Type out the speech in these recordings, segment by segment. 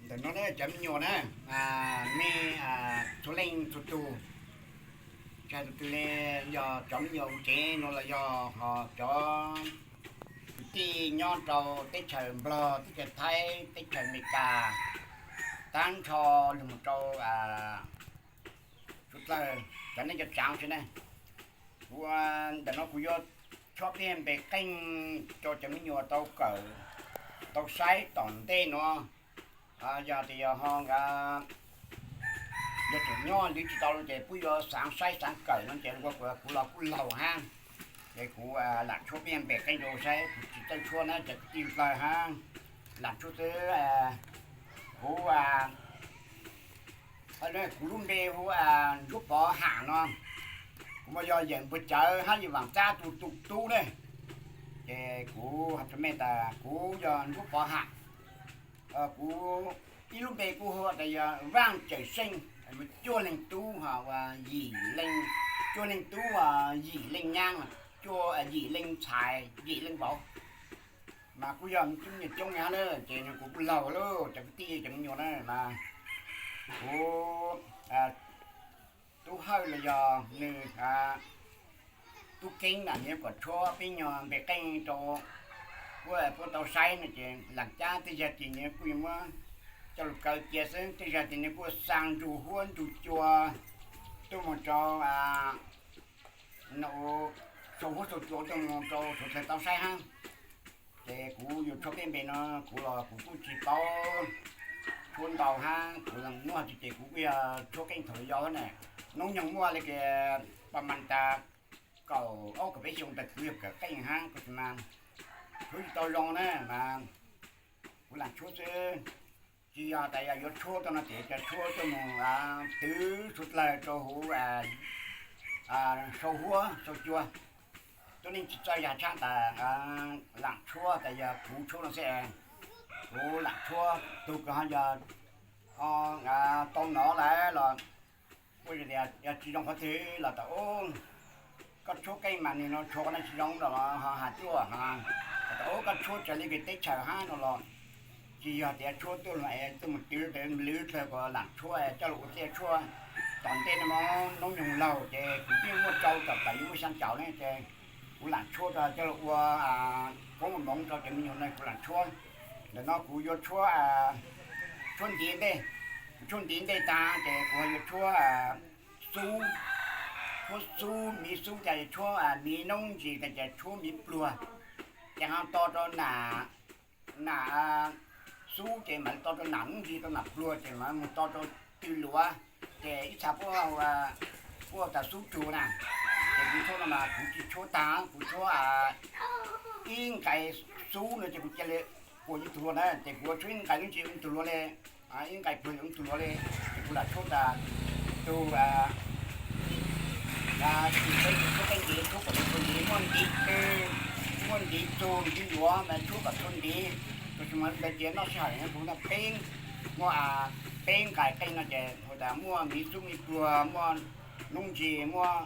Ntawm no cov me nyuam na, nej txhua leej txhua tus, tsis hais tus twg li, yog cov me nyuam kuv tsev no los yog ho cov kwv tij nyob rau teb chaws Nplog, teb chaws Thaib, teb chaws Amelikas, tag nrho los mus rau suav dlawg, cov neej cov tsav tsi ne. Kuv ntawm no kuv yuav tshuab peb npe qeej rau cov me nyuam tau kawm, tau saib tom ntej no. Yog tias yog ho nka yog tseem nyob li tsis tau ces pub yuav xaav saib xaav kawm no ces ua kuv los kuj laug hab. Ces kuv lam tshuab peb npe qeej rau saib, kuv tsis txawj tshuab na cov kwv tij dlawg hab, lam tshuab xwb. Kuv kuv lub npe hu Ntsuab Pov Ham no, kuv mas yog Yeem Npuag Cawv hab Yeem Vaam Tsab tug tub ne. Ces kuv has rua mej tas kuv yog Ntsuab Pov Ham. Kuv ib lub npe kuj hu tas yog Vaaj Cawm Seej, cuaj leeg tub, yim leej, cuaj leeg tub, yim leej nyab, yim leej ntxhais, yim leej vauv. Mas kuj yog me tub me nyuam coob na, ces kuv kuj laug lawm cov kwv tij cov me nyuam na mas kuv tub Hawj los yog nws tub Keeb na, nws kom tshuab peb nyuag npe qeej rau puab tau saib no ces lam cab tej zag ces nws kuj yuav muab coj lug kaw cia xwb, tej zag ces nws kuj xaa nrug huab nrug cua tuaj moog rau sau huab sau cua tuaj moog rau suav dlawg tau saib hab. Ces kuv yuav tshuab peb npe no kuv los kuv kuj tsis paub tshuab ntau hab, kuv nub hais tias ces kuv kuj yog tshuab qeej thaum yau na, noob nyoog muaj le ke pas mas tas kaum ob kaum peb xyoo tas kuv yog kawm qeej hab, kuv tsis mas tshuab tsis tau zoo na mas kuv lam tshuab xwb. Tsis yog tas yog yuav tshuab tau no ces cov tshuab tuaj moog twv suav dlawg rau huv sau huab sau cua tuab neeg tsis txawj yog tshab tas lam tshuab tas yog kuv tshuab no xwb. Kuv lam tshuab tug kws ho yog tau nov lawm los ua yog tsis zoo qhov twg los tas ub, koj tshuab qeej mas nwg no tshuab qhov no tsis zoo los ho has tuaj, tas ub koj tshuab raws li kws teb chaws hab no los tsis yog tias tshuab tuaj los es tuaj mus twv tes lwv dlawg kuas lam tshuab coj lug ua txij tshuab. Tom ntej no noob nyoog laug ces kuv twb muaj rau caum tawm yuav muaj xyaa caum ne ces kuv lam tshuab rau coj lug ua koob ua moov rau cov me nyuam no kuv lam tshuab. Ntawm no kuv yuav tshuab, tshuab ntiv ntej, kuv tshuab ntiv ntej tag ces kuv ho yuav tshuab xub, tshuab xub, miv xub tas tshuab miv noob ntsis tas ces tshuab miv pluag, ces ho to rau nam, nam xub ces mam to rau nam noob ntsis rau nam pluag ces mam mus to rau tw luav, ces ib txha puab hu tas xub rug na. Ces kuv tshuab no mas kuv tsis tshuab tag, kuv tshuab ib nqai xub no ces kuv cia li kuas ib tug luav na, ces kuv tshuab ib nqai noob ntsis ib tug luav le, ib nqai pluag ib tug luav le, ces kuv lam tshuab tas tug tshuab qeej ntiv, tshuab kom txhua ntiv, muaj ntiv twg, muaj ntiv txug ntiv luav mas tshuab kom txhua ntiv. Tab sis mas ntawd ces noj sij hawm kuv noj peb, muaj peb nqai qeej no ces hu tas muaj miv xub miv pluag, muaj noob ntsis, muaj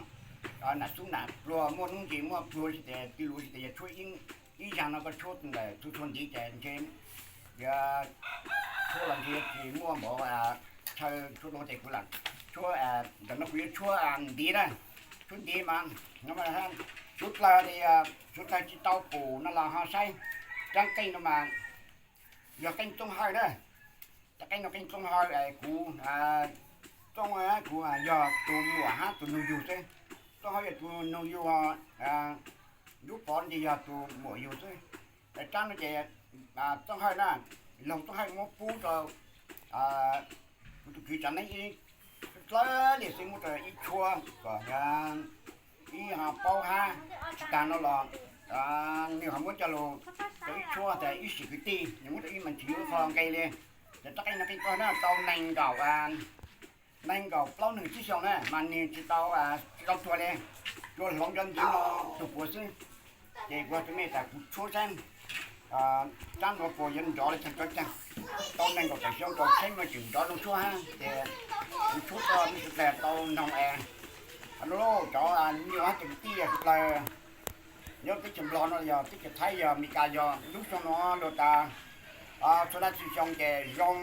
nam xub nam pluag, muaj noob ntsis muaj pluag, tsis tas tw luav, tsis tas yog tshuab ib zag no koj tshuab ntawm txhua txhua ntiv ces ntshe yuav tshuab los ntshe tsis muaj npaum chaw tshuab dua ces kuv lam tshuab, ntawm no kuv yuav tshuab ntiv na, tshuab ntiv mas suav dlawg, suav dlawg tsis tau pum no los ho saib, tsaab qeej no mas yog qeej Txooj Hawj na. Tsaab qeej no qeej Txooj Hawj, kuv, Txooj, kuv yog tus muam hab tus nug yug xwb. Txooj Hawj yog tus nug yug, Ntsuab Pov ces yog tus muam yug xwb. Tsaab no ces Txooj Hawj na, laug Txooj Hawj muab pub rau kuv tus kwv tsav neeb ib dlawb li xwb, muab rau ib tshuab kom ib ho paub hab. Tsis tas no los nws ho muab coj lug rau ib tshuab tas ib sim kwv tij, nws muab rau ib mas tsis yuav qho nqe li. Ces tsaab qeej no qeej Txooj Hawj na tau nees nkaum, nees nkaum plaub neeg tsib xyoo na mas nws tsis tau, tsis tau tuag li, tuag hloov cov ntiv no tug puav xwb. Ces kuv has rua mej tas kuv tshuab saib tsaab no puas yuav nrov le caag cov caag. Tau nees nkaum tawm xyoo rau tsheb no tseem nrov zoo tshuab hab ces kuv tshuab rau mej suav dlawg tau noog es, cov me nyuam hab cov kwv tij suav dlawg nyob teb chaws Nplog no yog teb chaws Thaib yog Amelikas yog lub xyoo no luag tas Txhua hnab txhua xyoo ces zoo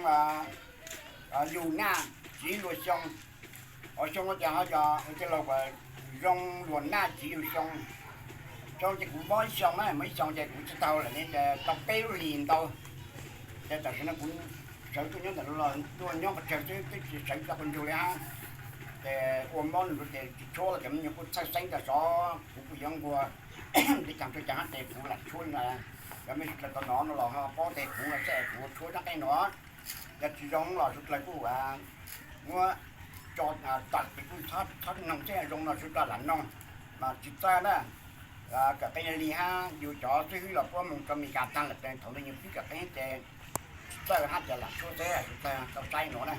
lug naj tsiv luag xyoo. Ua xyoo ua cas ho yog ua tej laug zoo luag naj tsiv luag xyoo. Xyoo ces kuv mob ib xyoo na, mob ib xyoo ces kuv tsis tau lawm ne, ces tau peb lub hlis ntau. Ces tam sim no kuv sawv tuaj nyob ntawm no los tuaj nyob qhov tsawg xwb, twb tsis sawv tau qhov ntsug li hab. Ces ua mob nws ces tsis tshuab los ces me nyuam kuj txhawj xeeb tas zov kuv kuj yuav nquag tib caag tuaj caag hab ces kuv lam tshuab li na. Cov mej sawv dlawg tau nov no los ho paub tes kuv no xwb, kuv tshuab rab qeej no. Yog tsis zoo los sawv dlawg kuj muab tso tawm ces kuj txhob noog xwb, zoo no sawv dlawg lam noog mas tsis txawj na. Kawm qeej li hab yus cov xib hwb los puab moog rua Amelikas taag lawm, thaum ntawd yus pib kawm qeej ces tsis txawj hab ces lam tshuab xwb, sawv dlawg tau saib no na.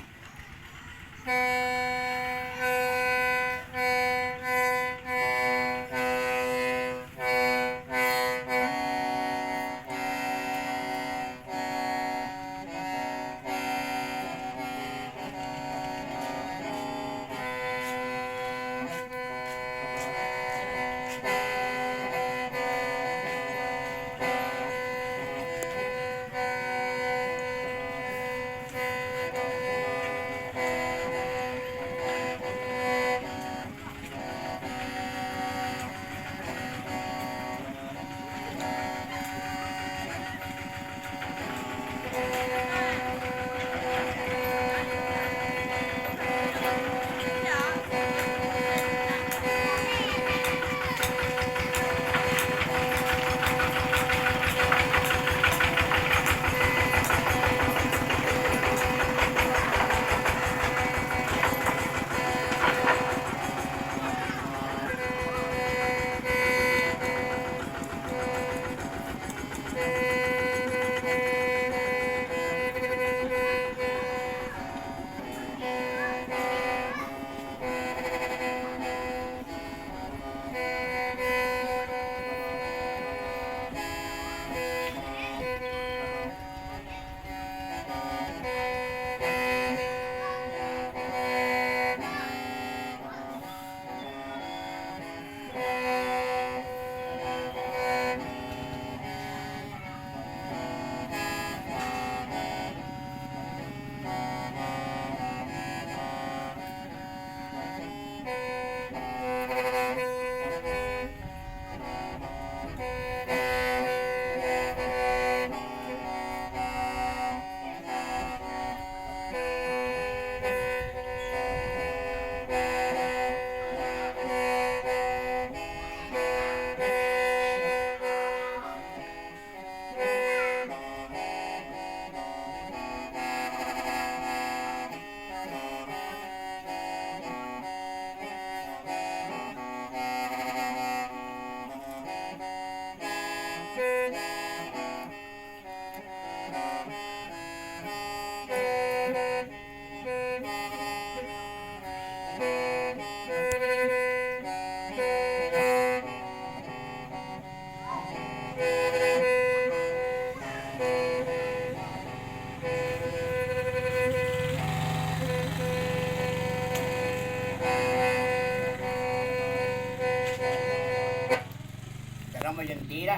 Cov no mas yog ntiv na,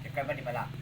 cov kawg paj di paj las.